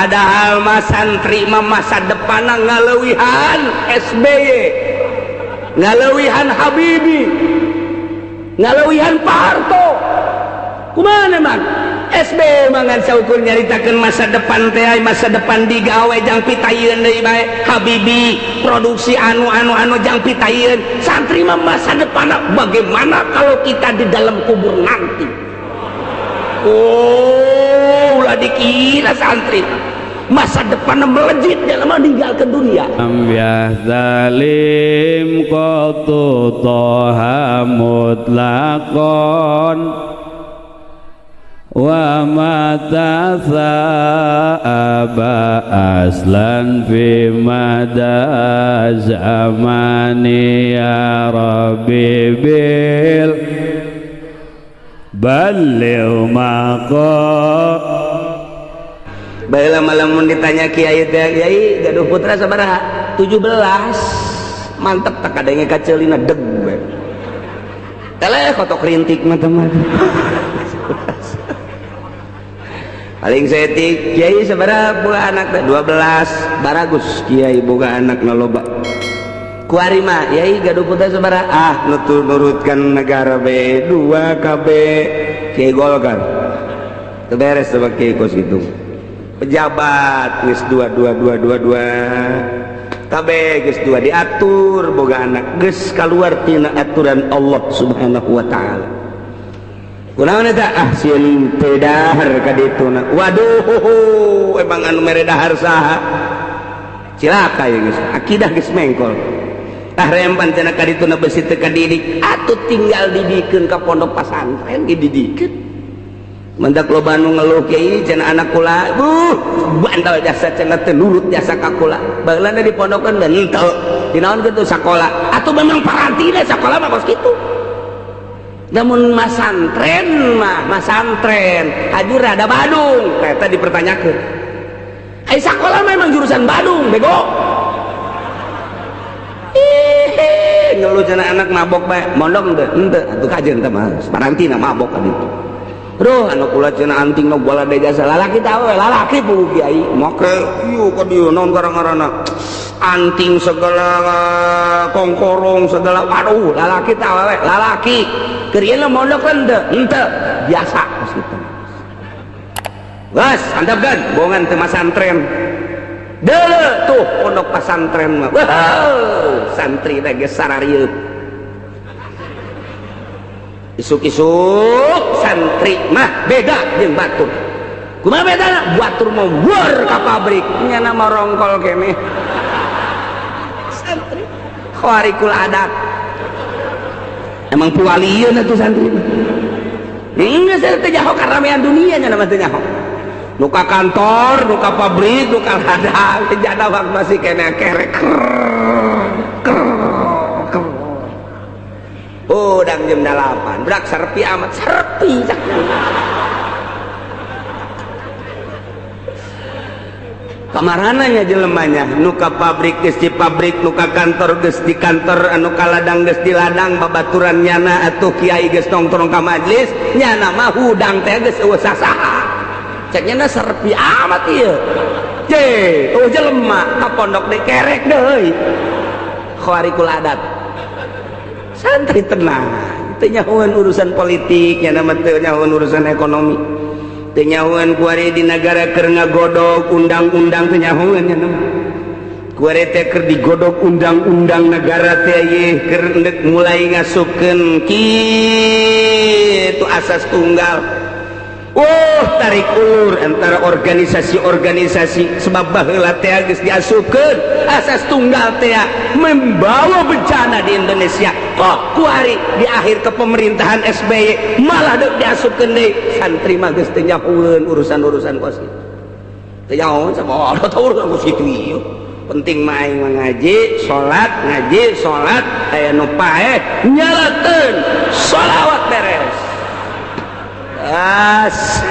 Padahal mah santri mah masa depan ngaleuwihan SBY, ngaleuwihan Habibie, ngaleuwihan Pak Harto. Kumaha emang SBY mah ngan saukur nyaritakeun masa depan teh, masa depan digawe jang pitayeun deui bae. Habibie produksi anu anu anu jang pitayeun. Santri mah masa depan bagaimana kalau kita di dalam kubur nanti. Oh, ulah dikira santri masa depan melejit dalam meninggalkan dunia. Lam yahtalim qatu toha mutlaqan wa ma tatha'aba aslan fi mada zamani ya rabbi bil balligh maqa. Baheula malam ditanya kiai teh, "Kiai, gaduh putra sabaraha?" 17. Mantep tak kadenge kaceulina deg we. Eleh kotok rintik mah teman. Paling saeutik, "Kiai, sabaraha boga anak teh?" 12. Baragus kiai boga anak na loba. Kuari mah, "Kiai, gaduh putra sabaraha?" Ah, nutur nurutkan negara B 2 KB Kiai Golkar. Teu beres sama kiai kos gitu. Pejabat geus 2 2 2 2 2 kabeh geus 2 diatur boga anak geus kaluar tina aturan Allah Subhanahu wa taala. Kunaon eta? Ah, sieun teu dahar ka dituna. Waduh, emang anu mere dahar saha? Cilaka ya geus, akidah geus mengkol. Ah, rempan cenah ka dituna besi teu kadidik, atuh tinggal didikeun ka pondok pasantren ge didikeun. Mendak loba nu ngeluh, "Kiai, cenah anak kula buh bandal jasa cenah teu nurut jasa ka kula." Baheulana di pondokeun dan henteu. Dinaon kitu sakola? Atuh memang parantina sakola mah kos kitu. Namun masantren mah masantren hajur rada Badung eta dipertanyakeun. Ai sakola mah emang jurusan Badung bego. Ih, ngeluh cenah anak mabok bae, mondok henteu? Henteu atuh kajeun teh mah parantina mabok ka ditu. Duh, anu kula cenah anting nu bola de jasa lalaki teh we lalaki puguh kiai make ieu ka dieu naon karang-karana anting segala kongkorong segala, waduh, lalaki teh we lalaki keur ieu mondok henteu? Henteu, biasa geus kitu. Geus antepkeun bohongan teh masantren. Deuleu tuh pondok pasantren mah. Wah, santri teh geus sararieut. Isuk-isuk santri mah beda jeung batur. Kumaha bedana? Batur mah war ka pabrik, nyana mah rongkol keneh. Santri khawarikul adat. Emang piwalieun atuh santri mah. Geus teh nyaho karamean dunia nya mah teu nyaho. Nu ka kantor, nu ka pabrik, nu ka ladang, teu jada masih keneh kerek. Udang jam 8, berak serpi amat, serpi kamarananya jelemanya nu ka pabrik geus di pabrik, nu ka kantor geus di kantor, anu ka ladang geus di ladang, babaturan nyana atuh kiai geus nongkrong ka majlis, nyana mah hudang teh geus eueuh sasaha. Cek nyana serpi amat ieu. Je, eueuh jelema ka pondok deui kerek deui. Khawarikul adat. Santri tenang, teu nyahoeun urusan politik, nya mah teu nyahoeun urusan ekonomi, teu nyahoeun kuari di negara keur ngagodog undang-undang, teu nyahoeun nya mah. Kuari teh keur digodog undang-undang negara teh ieu keur endek mulai ngasupkeun kitu asas tunggal. Oh, tarik ulur antara organisasi-organisasi sebab baheula teh geus diasupkeun asas tunggal teh membawa bencana di Indonesia. Kok kuari di akhir kepemerintahan SBY malah deuk diasupkeun deui. Santri mah geus teu nyahoeun urusan-urusan kos kitu. Teu nyahoeun sama ada tau urusan kos kitu ieu. Penting mah aing mah ngaji, salat, ngaji, salat, aya nu paeh nyalakeun sholawat beres. As.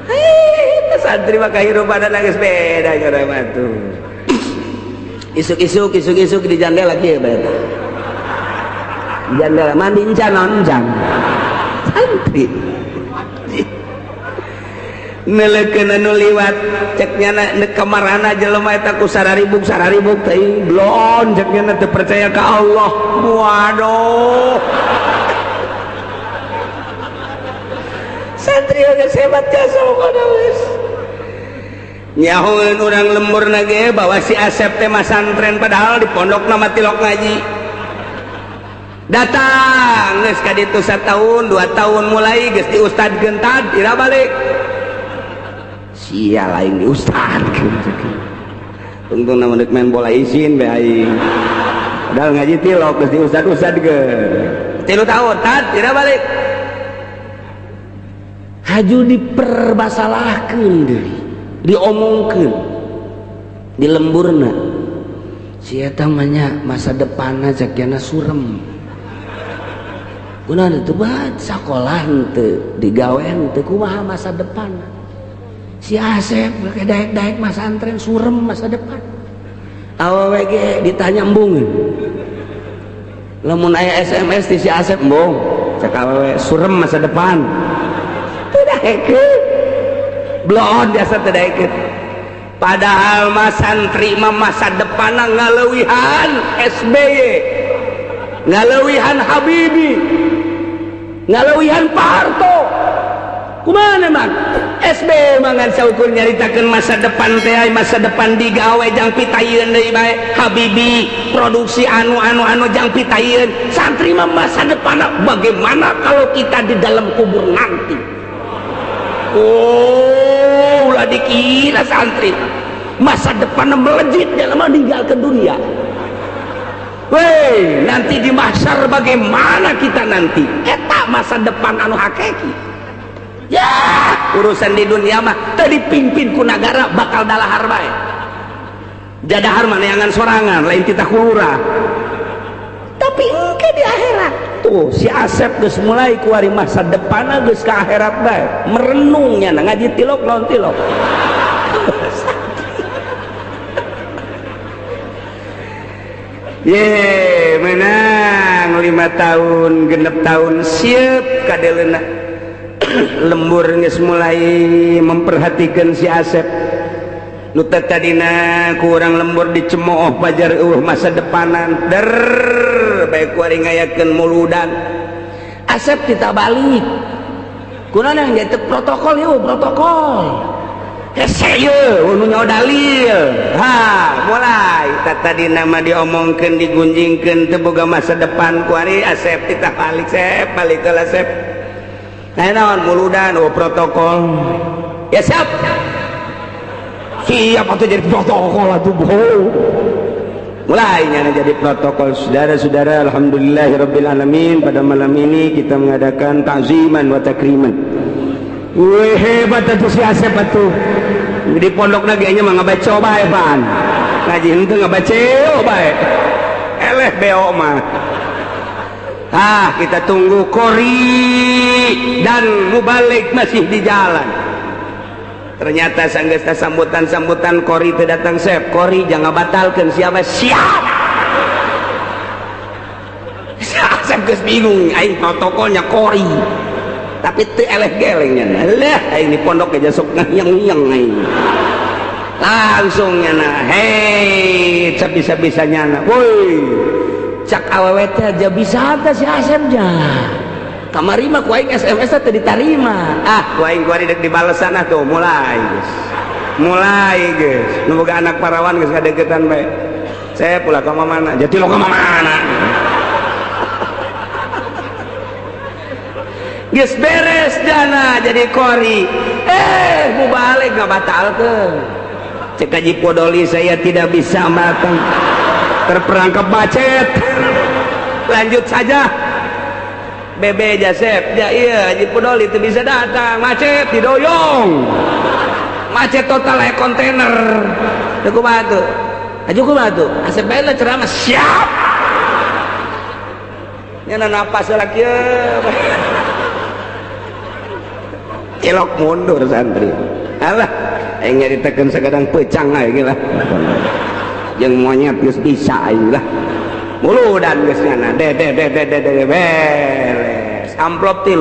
Hei, santri mah kahirupan geus beda nya mah tuh. Isuk-isuk, isuk-isuk di jandela kieu bae. Di jandela mandi encan naon encan. Santri. Nelekeun anu liwat cek nyana kamarana jelema eta ku sararibuk sararibuk teh bloon cek nyana teu percaya ka Allah. Waduh. Santri geus hebat jasa pokona geus. Nyahoeun urang lemburna ge bahwa si Asep teh masantren padahal di pondokna mah tilok ngaji. Datang geus ka ditu satahun 2 tahun mulai geus diustadkeun tad ira balik. Sia lain di ustad tungtung nama dek main bola izin be aing. Padahal ngaji tilok geus di ustad-ustad ge. 3 tahun tad ira balik. Haju dipermasalahkeun deui, diomongkeun di lemburna. Si eta mah nya masa depanna cek jana surem. Kunaon teu bae sakolah henteu, digawe henteu, kumaha masa depanna? Si Asep pakai daek-daek masantren surem masa depan. Awewe ge ditanya embung. Lamun aya SMS ti si Asep embung, cek awewe surem masa depan. Teu daekeun. Bloon biasa teu daekeun. Padahal mah santri mah masa depanna ngaleuwihan SBY, ngaleuwihan Habibie, ngaleuwihan Pak Harto. Kumaha mang? SBY mah ngan saukur nyaritakeun masa depan teh, masa depan digawe jang pitayeun deui bae. Habibie produksi anu anu anu jang pitayeun. Santri mah masa depanna bagaimana kalau kita di dalam kubur nanti? Oh, ulah dikira santri masa depanna melejit dalam meninggalkan dunia. Weh, nanti di mahsyar bagaimana kita nanti? Eta masa depan anu hakiki. Ya, urusan di dunia mah teu dipimpin ku nagara bakal dalahar bae. Jadahar mah neangan sorangan, lain titah kulurah. Tapi engke di akhirat tuh si Asep geus mulai kuari masa depanna geus ka akhirat bae. Merenungnya ngaji tilok lawan tilok. Ye, menang 5 tahun, 6 tahun siap kadeleuna. Lembur geus mulai memperhatikan si Asep. Nu tadina ku urang lembur dicemooh pajar eueuh masa depanan. Der bae kuari ngayakeun muludan. Asep tita balik. Kunaon yang jadi protokol yeuh protokol. Hese yeuh nu nyaho dalil. Ha, mulai tadi nama diomongkeun digunjingkeun teu boga masa depan kuari Asep tita balik sep balik ke Asep. Nah, naon muludan oh protokol. Ya siap. Siap atuh jadi protokol atuh bohong. Mulai nyana jadi protokol. Saudara-saudara, alhamdulillahirabbil alamin, pada malam ini kita mengadakan ta'ziman wa takriman. Wih, hebat atuh si Asep atuh. Di pondok lagi nya mah ngabaca bae pan. Ngaji henteu ngabaca bae. Eleh beo mah. Ah, kita tunggu kori dan mubalik masih di jalan. Ternyata sanggesta sambutan-sambutan kori itu datang sep. Kori jangan batalkan siapa siap. Asep geus bingung aing protokolnya kori. Tapi teu eleh gelengnya. Lah aing di pondok aja sok ngiyeng-ngiyeng aing. Langsung nyana, hei, bisa-bisa nyana. Woi. Cak awewe teh aja bisa teh si Asep nya. Kamari mah ku aing SMS teh ditarima. Ah, ku aing kuari dek dibalesan ah tuh mulai geus. Mulai geus. Nu boga anak parawan geus ngadeukeutan bae. Saya pula ka mana? Jadi lo ka mana? Geus beres dana jadi kori. Eh, mubalik ngabatalkeun. Cek Haji Podoli saya tidak bisa matang. Terperangkap macet. Lanjut saja. Bebe Jasep, ya iya Haji Podoli itu bisa datang, macet didoyong. Macet total kayak kontainer. Teu kumaha tuh? Aju kumaha tuh? Asep bae lah ceramah siap. Nya napas lagi kieu. Cilok mundur santri. Alah, aing nyaritakeun sakadang pecang aing lah. Jeung monyet geus bisa aing lah. Muludan geus nyana de de de de de de beres. Amplop 3.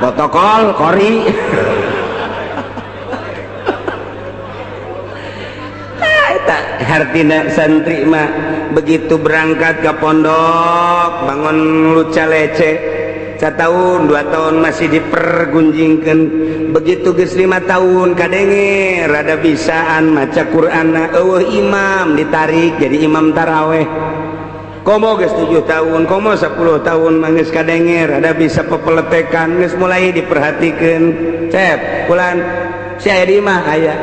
Protokol kori. Hartina santri mah begitu berangkat ke pondok bangun luca lece 1 tahun 2 tahun masih dipergunjingkan, begitu geus 5 tahun kadenge rada bisaan maca Qur'an, eueuh imam ditarik jadi imam taraweh. Komo geus 7 tahun, komo 10 tahun mah geus kadenge rada bisa pepeletekan, geus mulai diperhatikeun. Cep bulan si aya di imah aya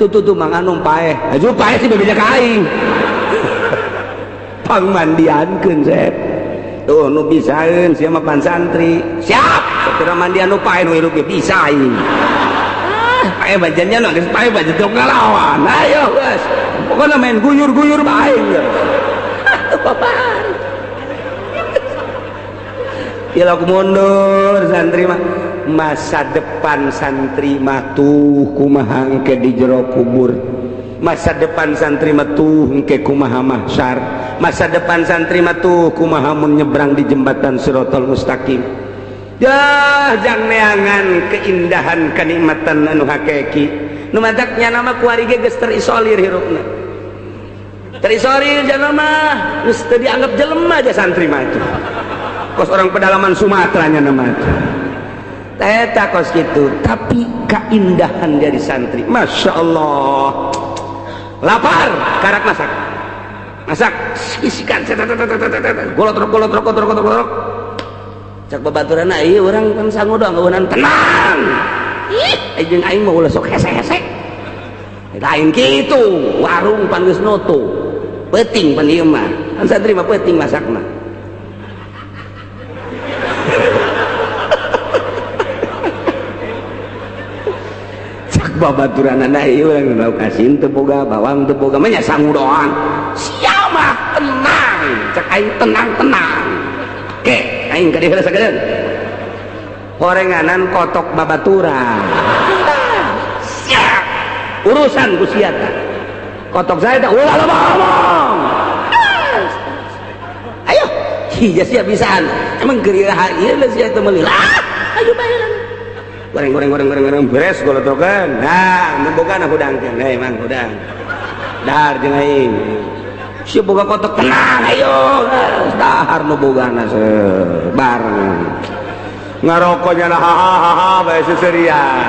tuh tuh tuh Mang Anum paeh aju paeh sih bebeja ka aing pangmandiankeun. Cep tuh nu bisaeun sia mah pan santri siap atuh mandian nu paeh nu hirup ge bisa aing. Ah paeh bajannya nu geus paeh bajan teu ngalawan, ayo geus pokona main guyur-guyur bae geus. Bapak tilok mundur santri mah. Masa depan santri mah tuh kumaha engke di jero kubur, masa depan santri mah tuh engke kumaha mahsyar, masa depan santri mah tuh kumaha mun nyebrang di jembatan Siratal Mustaqim. Yah jang neangan keindahan kenikmatan anu hakiki nu mataknya nama kuari ge geus terisolir hirupna, terisolir jana mah geus teu dianggap jelema aja santri mah itu kos orang pedalaman Sumatera nya nama itu eta kos gitu. Tapi keindahan dari santri Masya Allah, lapar karak masak masak isikan golotrok golotrok golotrok golotrok cak babaturan ieu urang kan sangu doang eueunan tenang ih jeung aing mah ulah sok hese-hese lain kitu warung pan geus nutup peuting pan ieu mah kan santri mah peuting masakna. Babaturanana ieu urang lauk asin teu boga bawang teu boga mah nya sangu doang sia mah tenang cek aing tenang-tenang ke aing ka dieu sagedeun horenganan kotok babaturan siap urusan ku sia tah kotok saya tah ulah loba ngomong ayo hija sia bisaan emang keur ieu sia teu meuli lah ayo bae goreng goreng goreng goreng goreng beres golotokan. Nah nu boga na hudangkeun hei Mang hudang dahar jeung aing si boga kotok tenang ayo dahar nu bogana bareng ngarokoknya lah hahaha bae seserian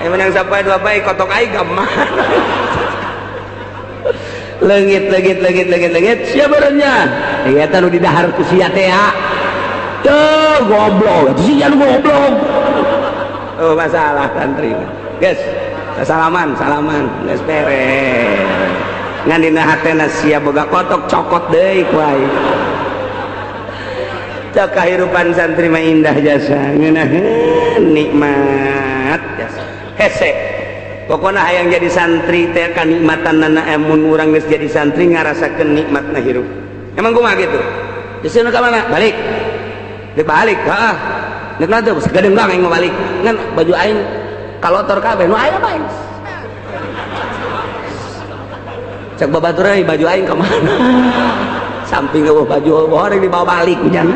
eh menang sampai dua bae kotok aing ka mana leungit leungit leungit leungit leungit sia barengnya ieu eta nu didahar ku sia teh tuh goblok sia nu goblok. Oh masalah santri guys, salaman salaman geus beres ngan dina hatena sia boga kotok cokot deui ku aing. Cok kahirupan santri mah indah jasa ngeunaheun nikmat jasa hese pokona hayang jadi santri teh kanikmatanana mun urang geus jadi santri ngarasakeun nikmatna hirup. Emang kumaha kitu geus ka mana balik dibalik heeh nek teu sagadenggang aing mah balik ngan baju aing kalotor kabeh nu aya bae cek babaturan baju aing ka mana samping eueuh baju eueuh dibawa balik hujan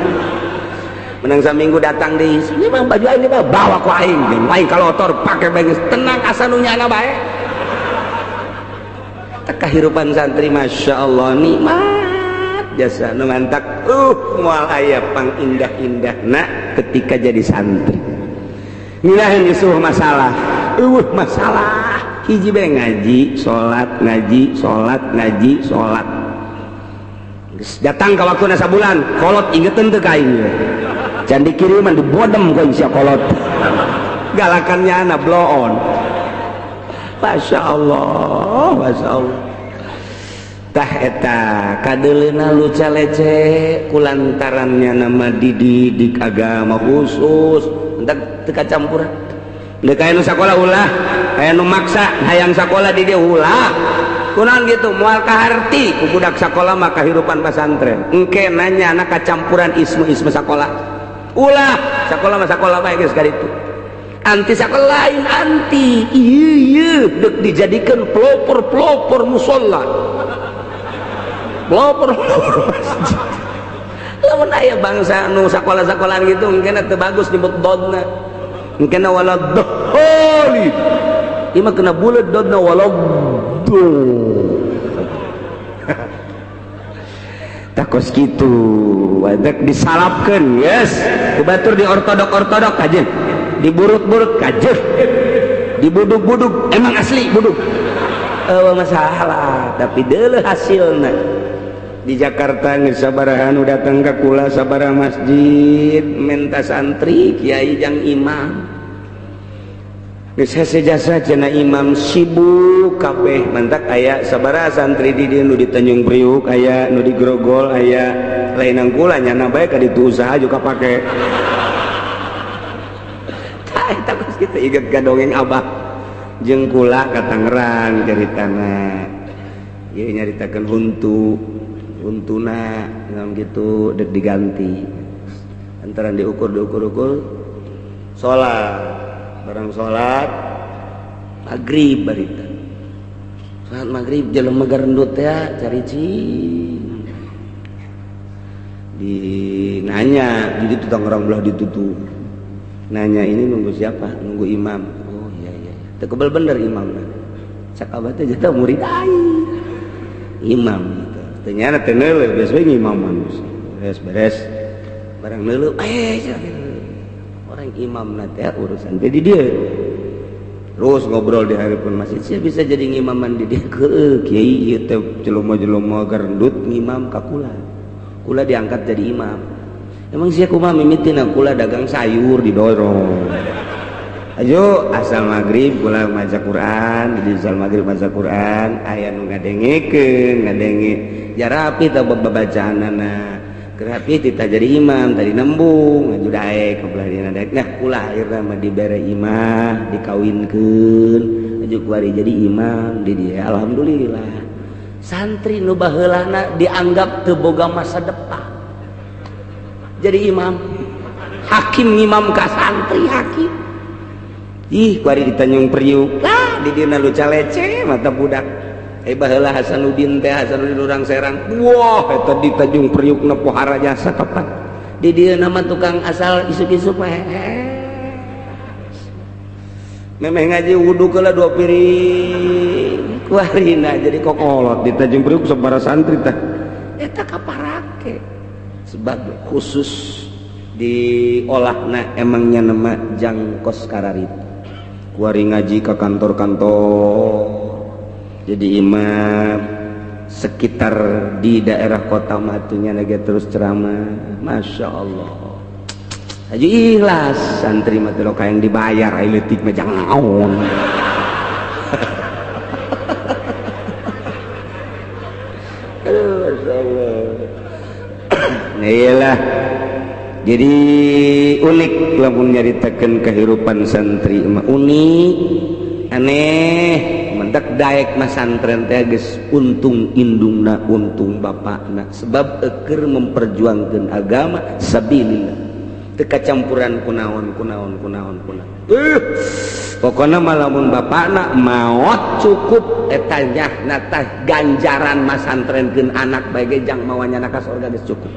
menang saminggu datang di sini mah baju aing dibawa bawa ku aing jeung aing kalotor pake bae geus tenang asa nu nyana bae. Teh kahirupan santri Masya Allah nikmat jasa nu mantak moal aya pang indah-indahna ketika jadi santri. Nginaheun geus eueuh masalah, eueuh masalah hiji bae ngaji, salat, ngaji, salat, ngaji, salat. Geus datang ka waktuna sabulan, kolot ingeteun teu ka aing. Can dikiriman dibodem ku sia kolot. Galakannya ana bloon. Masya Allah, Masya Allah. Tah eta kadeuleuna luca lece kulantarannya nama dididik agama khusus entak teu kacampuran. Deuk aya nu sakola ulah, aya nu maksa hayang sakola di dieu ulah. Kunaon gitu moal kaharti ku budak sakola mah kahirupan pasantren. Engke nanya anak kacampuran ismu-ismu sakola. Ulah sakola mah sakola bae geus kaditu. Anti sakola lain anti ieu ieu deuk dijadikeun pelopor-pelopor musala. Pelopor-pelopor masjid. Lamun aya bangsa nu sakola-sakolaan gitu mungkin teu bagus nyebut dodna. Mungkin wala dholin. Ieu mah kena buleud dodna wala takos gitu wadak disalapkeun yes ku batur di ortodok-ortodok kajeun diburut-burut kajeun dibudug-budug emang asli budug eueuh masalah tapi deuleuh hasilna di Jakarta geus sabaraha nu datang ka kula sabaraha masjid menta santri kiai jang imam geus hese jasa cenah imam sibuk kabeh mantak aya sabaraha santri di dieu nu di Tanjung Priuk aya nu di Grogol aya lainan kula nyana bae ka ditu usaha juga pake tah eta geus kitu inget ka dongeng abah jeung kula ka Tangerang caritana ieu nyaritakeun huntu huntuna ngam gitu dek diganti antara diukur diukur-ukur salat barang salat maghrib barita salat maghrib jelema garendut ya cari cing di nanya jadi itu Tangerang belah ditutup nanya ini nunggu siapa nunggu imam oh iya iya teu kebel bener imam cak abah teh jatuh murid aing imam gitu ternyata teu neuleuh biasa ngimaman beres beres barang neuleuh orang imam nanti urusan jadi dia terus ngobrol di hadapan masjid saya bisa jadi ngimaman di dia ke kiai ieu teh jelema-jelema garendut ngimam ka kula kula diangkat jadi imam emang sia kumaha mimitina kula dagang sayur didorong ayo asal maghrib kula maca Quran di asal maghrib maca Quran aya nu ngadengekeun ngadenge jarapi tah babacaanana Kerapi kita jadi imam tadi nembung ngaju daek kebelah dina daek nah kula akhirna mah dibere imah dikawinkeun aju kuari jadi imam di dia alhamdulillah santri nu baheulana dianggap teu boga masa depan jadi imam hakim ngimam ka santri hakim ih kuari di Tanjung Priuk lah di dina lu calece mata budak baheula Hasanuddin teh Hasanuddin urang Serang wah eta di Tanjung Priuk na pohara jasa kapan di dieu nama tukang asal isuk-isuk mah memeh ngaji wudu keula dua piring kuarina jadi kokolot di Tanjung Priuk sabaraha santri teh eta kaparake sebab khusus diolahna emangnya nama jangkos kararit kuari ngaji ke kantor-kantor jadi imam sekitar di daerah kota matunya lagi terus ceramah Masya Allah aja ikhlas santri mah teh yang dibayar ayo leutik mah jangan naon. Aduh, Masya Allah. Nah, iyalah jadi unik lamun nyaritakeun kehidupan santri mah unik aneh mendak daek masantren teh geus untung indungna untung bapakna sebab eukeur memperjuangkeun agama sabilillah teu kacampuran kunaon kunaon kunaon kunaon pokona mah lamun bapakna maot cukup eta nyahna tah ganjaran masantrenkeun anak bae ge jang mawa nyana ka sorga geus cukup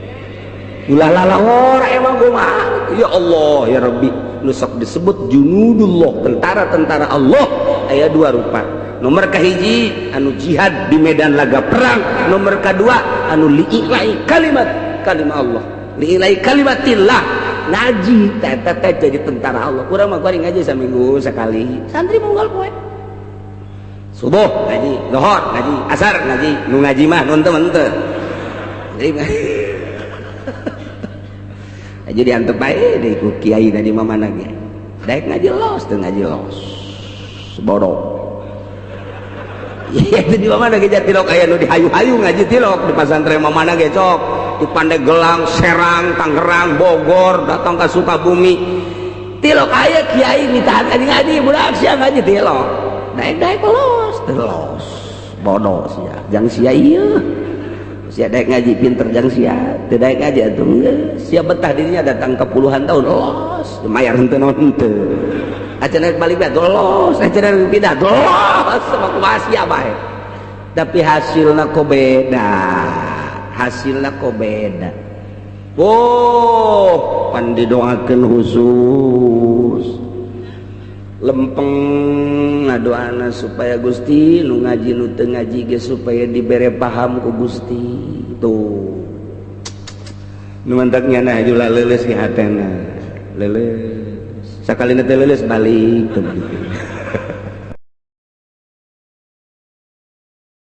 ulah lalawor emang kumaha ya Allah ya Rabbi nu sok disebut junudullah tentara-tentara Allah aya dua rupa nomor kahiji anu jihad di medan laga perang nomor kedua anu li'ilai kalimat kalimah Allah li'ilai kalimatillah ngaji teh teh jadi tentara Allah kurang mah kuari ngaji saminggu sekali santri munggal poe subuh ngaji lohor ngaji asar ngaji nu ngaji mah nu henteu henteu aja diantep bae deui ku kiai tadi mah mana ge daek ngaji los teu ngaji los bodoh. Iya itu di mana ge tilok aya nu dihayu-hayu ngaji tilok di pasantren mana ge cok di Pandeglang, Serang, Tangerang, Bogor, datang ke Sukabumi. Tilok aya kiai mitahan ngaji ngaji budak sia ngaji tilok. Daek-daek los, terus bodoh sia. Jang sia ieu. Sia daek ngaji pinter jang sia, teu daek ngaji atuh geus. Sia betah dirinya datang ke puluhan tahun los, mayar henteu naon henteu. Acan balik bae los, acan pindah los, sama kumaha sia bae. Tapi hasilna kok beda. Hasilna kok beda. Oh, pan didoakeun khusus, lempeng ngadoana supaya Gusti, nu ngaji, nu teu ngaji ge supaya dibere paham ku Gusti. Tuh, nu mantak nyana jula leuleus ge hatena, leuleus sakalina teh, leuleus balik tuh begitu.